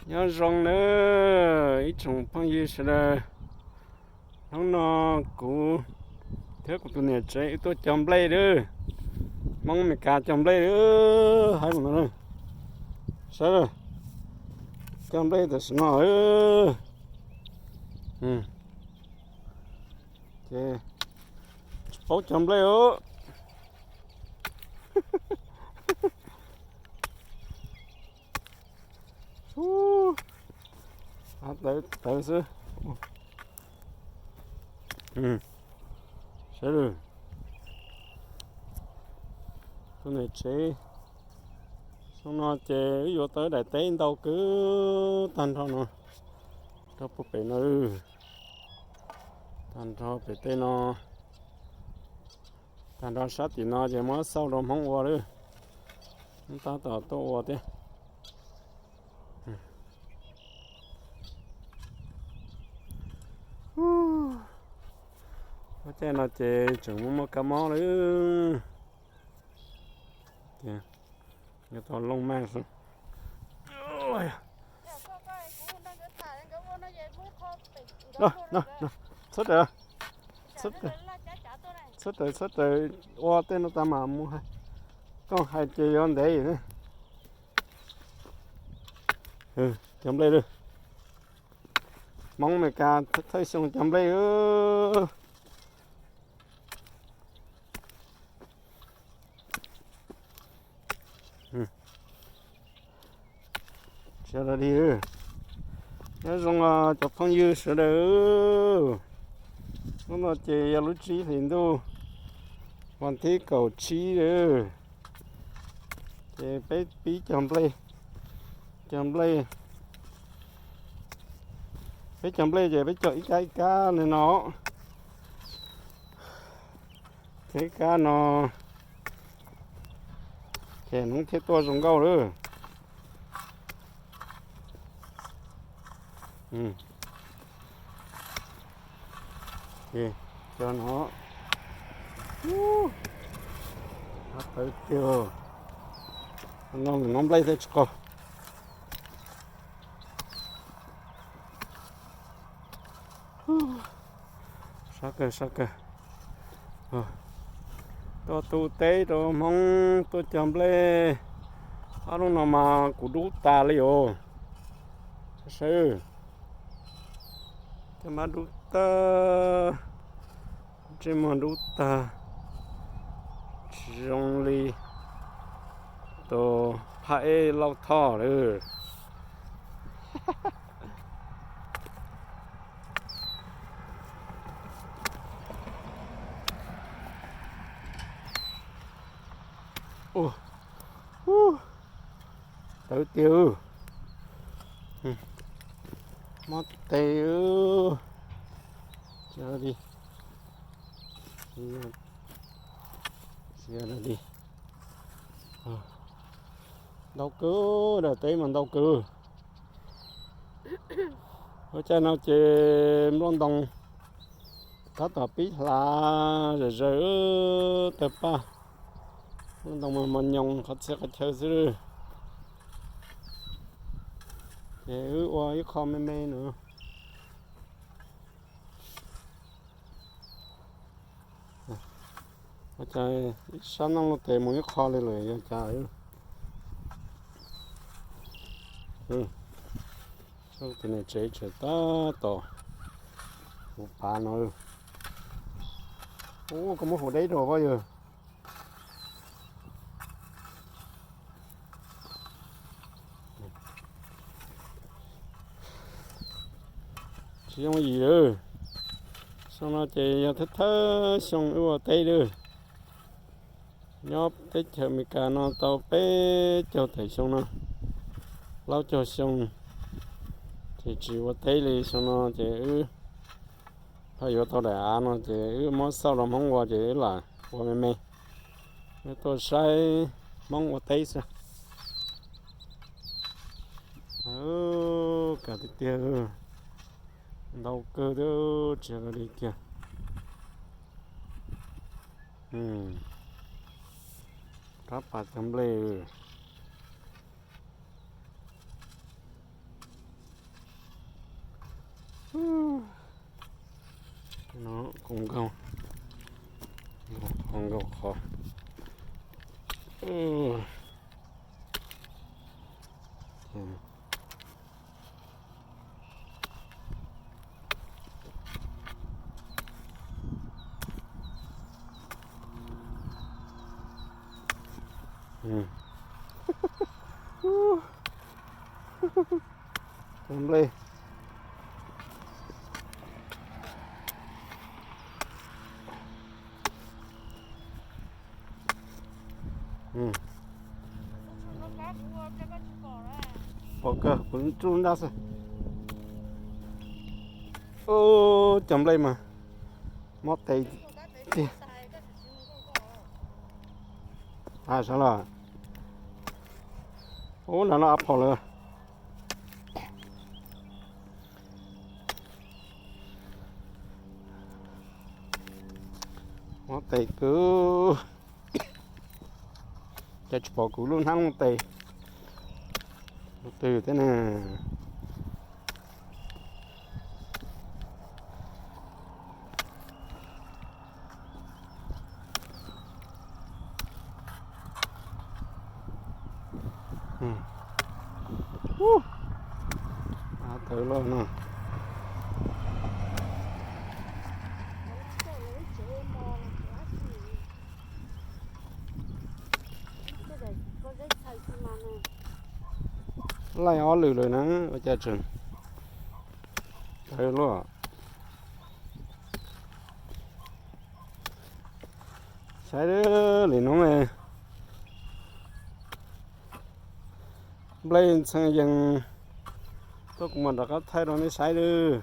Nyob zoo nawb ib tsoom phooj ywg sawv daws. Hnub no kuv thiab kuv tus niam tsev wb tuaj cog nplej lawm. Hmoob Amelikas cog nplej lawm, haib mus no. Saib, cog nplej tam sim no. Ces tsis paub cog nplej os. Tawv tawv xwb. Saib, tus niam tsev, xyoo no ces wb yuav tau daim teb ntau kawg tag nrho no rau puag pem no. Tag nrho pem tej no, tag nrho sab tim no ces muab xauj rau Hmoob ua lawm. Hmoob tab tom tuaj ua thiab. Lub caij no ces tseem muaj muaj kab mob lawm. Yuav tau looj maj xwb. Txhob raws, txhob raws, txhob raws ua tej no tas mam mus. Koj hais ces yuav ntev. Cog nplej lawm. Hmoob Amelikas thawj xyoo cog nplej. Tsis yog li, nyob zoo cov phooj ywg sawv daws. Hnub no ces yog lub tsib hlis ntuj, vas thib kaum tsib lawm. Ces peb pib cog nplej, cog nplej, peb cog nplej ces peb cog ib kab ib kab li no. Cog ib kab no ces hnub thiaj tuaj zoo nkauj lawm. Cog no, tawv tiag, no nplej thiaj tsis qaug. Sab kawg, sab kawg. Tuaj tu teb rau Hmoob tuaj cog nplej. Ob hnub no mas kuv dub tas li os. Saib, cog nplej dub tag, ntsej muag dub tag, tsis zoo li tus phaj ej Lauj Thoj lawm. Tawv tiag, mob tes. Ntau kawg, daim teb mas ntau kawg. Lub caij no ces nplooj ntoo tab tom pib hlav zawm zaws tawg paj. Nplooj ntoo mas mos nyoos qhov txhia qhov chaw xwb. Ces wb ua ib qho me me no. Ua cas ib sab noj luaj tes mus ib qho li lawm yog cas? Tus niam tsev tseem tab tom hu pav no. Ub, koj muab hu deb rau pob yawg. Tsis yooj yim lawm. Xyoo no ces yog thawj thawj xyoo wb ua teb lawm. Nyob teb chaws Amelikas no tau peb caug tawm xyoo no, plaub caug xyoo ces tsis ua teb li. Xyoo no ces wb ho yuav tau daim av no ces wb muab xauj rau Hmoob ua ces wb lam ua me me. Wb tuaj saib Hmoob ua teb xwb. Kav tiag tiag, ntau kawg thiab tsis yog li kiag. Rab pas cog nplej. No kuj nkaug, nkaug qhov. Cov nplej. Pom kawg, kuv tsuj nrab xwb. Cov nplej mas mob tes tiag. Sav los, ub, nrad no av phom lawm. Mob tes kawg. Cas tsis pom kuv lub hnab looj tes lub twg thiab ne? Av tawv loj no. Laij ob lwm lawm na, ua cas tseem tawv luaj. Saib lwm hnub nplej ntxhee yees tuaj kuv mam rov qab thaij rau nej saib lawm.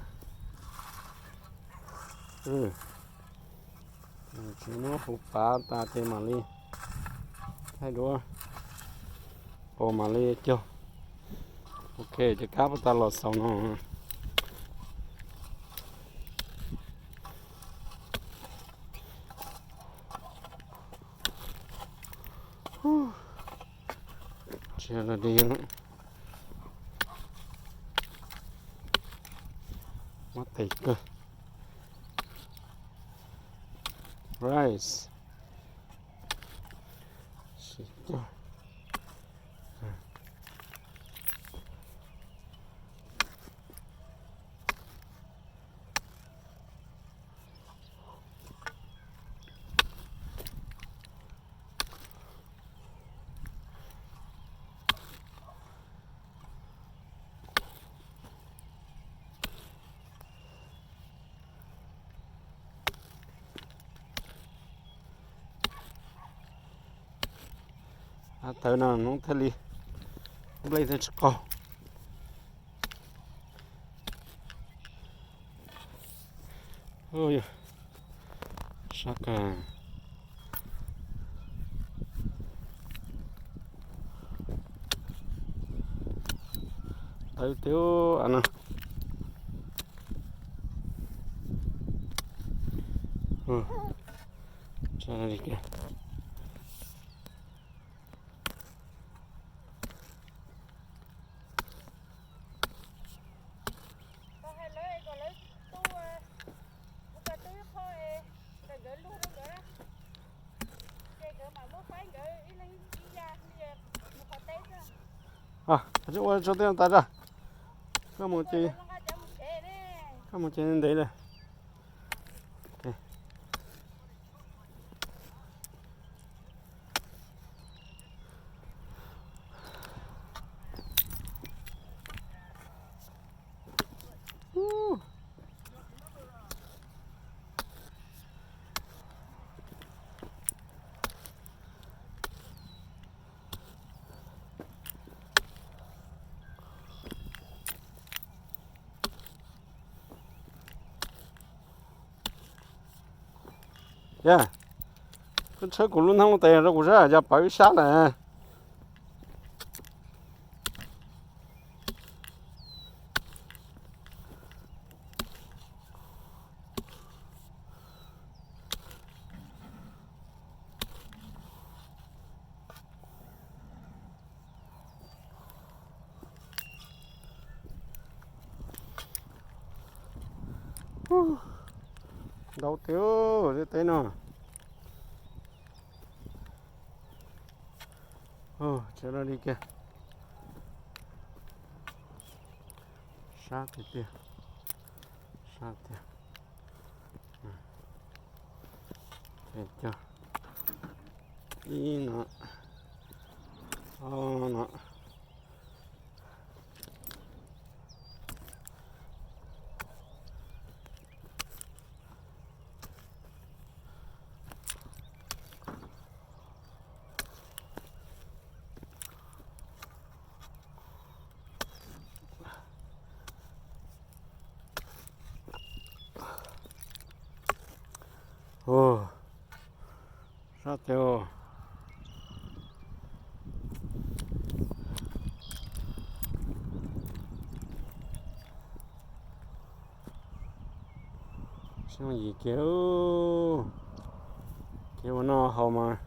Tsis muab huv pav tas ces mam li thaij duab, o mam li cog. Ok, ces kab puas tau los xaus no. Tsis yog li, mob tes kawg. Rice. Av tawv no hnub thiaj li, nplej thiaj tsis qaug. Sab kawg. Tawv tiag av no. Ua tso tej tas zaj, koj mus ces, koj mus ces ntev lawm. Yog, koj tshawb kuv lub hnab looj tes rau kuv saib, yog pawv ib sab lawm. Ntau tiag, tej teb no. Tsav dog dig kiag. Sab tiag tiag. Sab tiag. Cog ib no, ob no. Sab tiag. Xyoob yim kiag, kev ua noj haus mas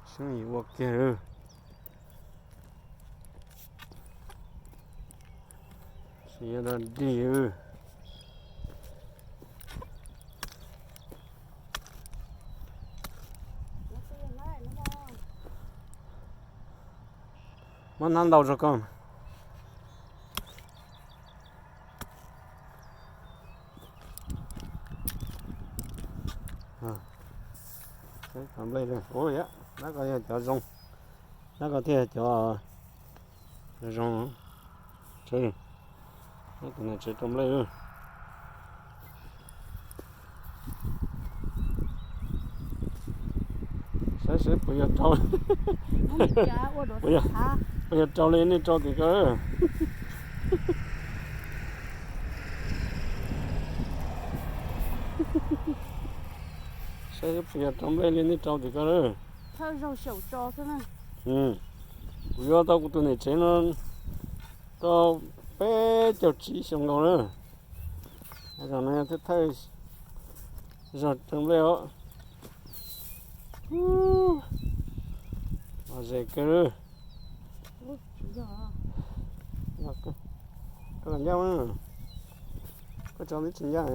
xyoob yim ua kiag. Tsis yog dog dig. Muab hnab ntau rau koj. Cov nplej, ub, hnab ko yog cov zoo, hnab ko thiaj cov zoo. Tus no tsev rau nplej. Saib seb puas yog rau, puas yog rau li nej rau tim ko. Saib seb puas yog rau nplej li nej rau tim ko. Kuv yuav tau kuv tus niam tsev no tau peb caug tsib xyoo nkaus lawm. Zog no yog thawj thawj zog rau nplej os. Los ze kawg. Koj ncaj, koj tso twb tsis ncaj.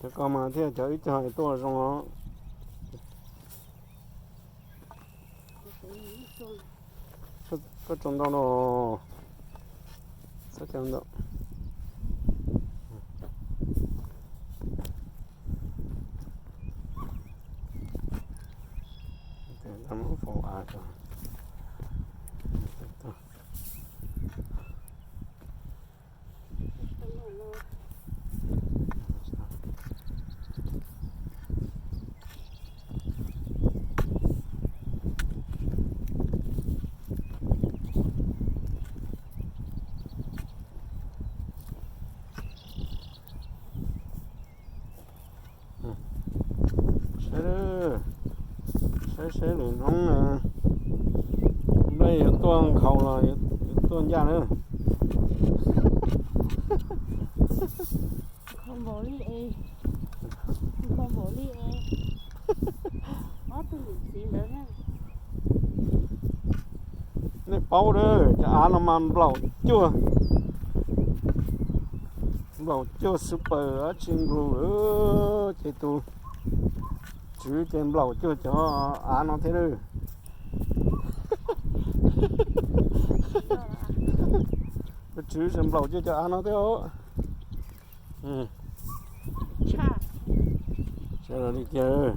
Cov ko mas thiaj cov ib co tuaj zoo os. Koj tso ntau no, txhob cov ntau. Saib, saib seb lwm hnub nplej yuav tuaj nkhaus los yuav tuaj ncaj na. Nkhaus npaum li es, nkhaus npaum li es ob tug niam txiv ntawd na. Nej paub lawm, cov av no mas nplaum cuaj, nplaum cuaj super dab tsi nkaus, ces tus tswv ces nplaum cuaj cov av no thiab lawm. Tus tswv nplaum cuaj cov av no thiab. Sawv daws li kiag.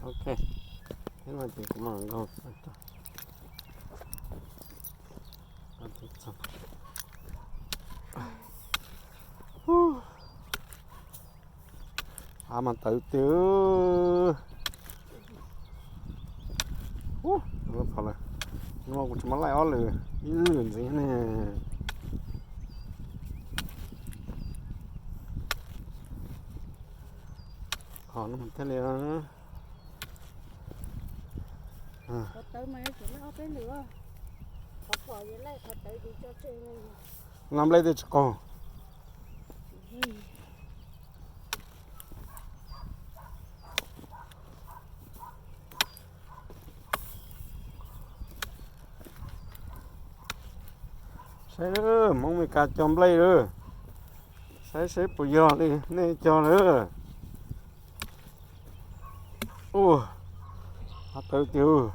Ok, thiab no ces kuv mam nkaug. Av mas tawv tiag. Ub, no kuv tsis muab laij ob lwm, ib lwm ntxiv ne. Qhov no thiaj li. No nplej twb tsis qaug. Saib, Hmoob Meskas cog nplej lawm. Saib seb puas yog li nej cog lawm. Ua, hab tawv tiag.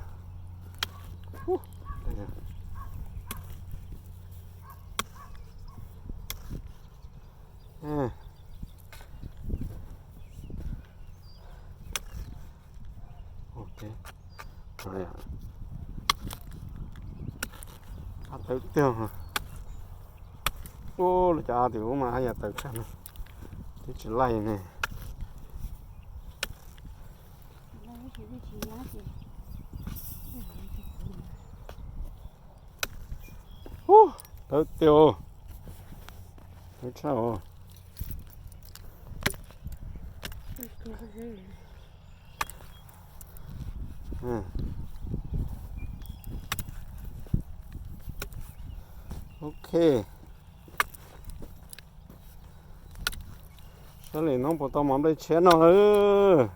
Hab tawv tiag. Ua, lawv cov av tim ub mas haj yam tawv tshaj no. Twb tsis laij ne. Ub, tawv tiag. Tawv tshaj os. Ok. Saib li no puas tau mov nplej tshiab no lawm.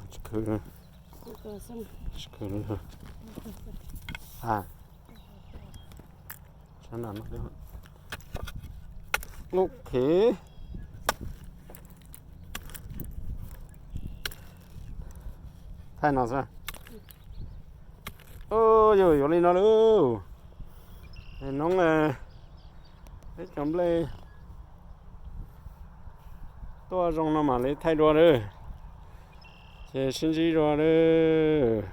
Tsis khwv, tsis khwv li. Ok. Thaij no xwb. Yog yuav li no lauj. Noob, peb cov nplej tuaj zoo no mam li thaij dua lawm. Ces sib ntsib dua lawm.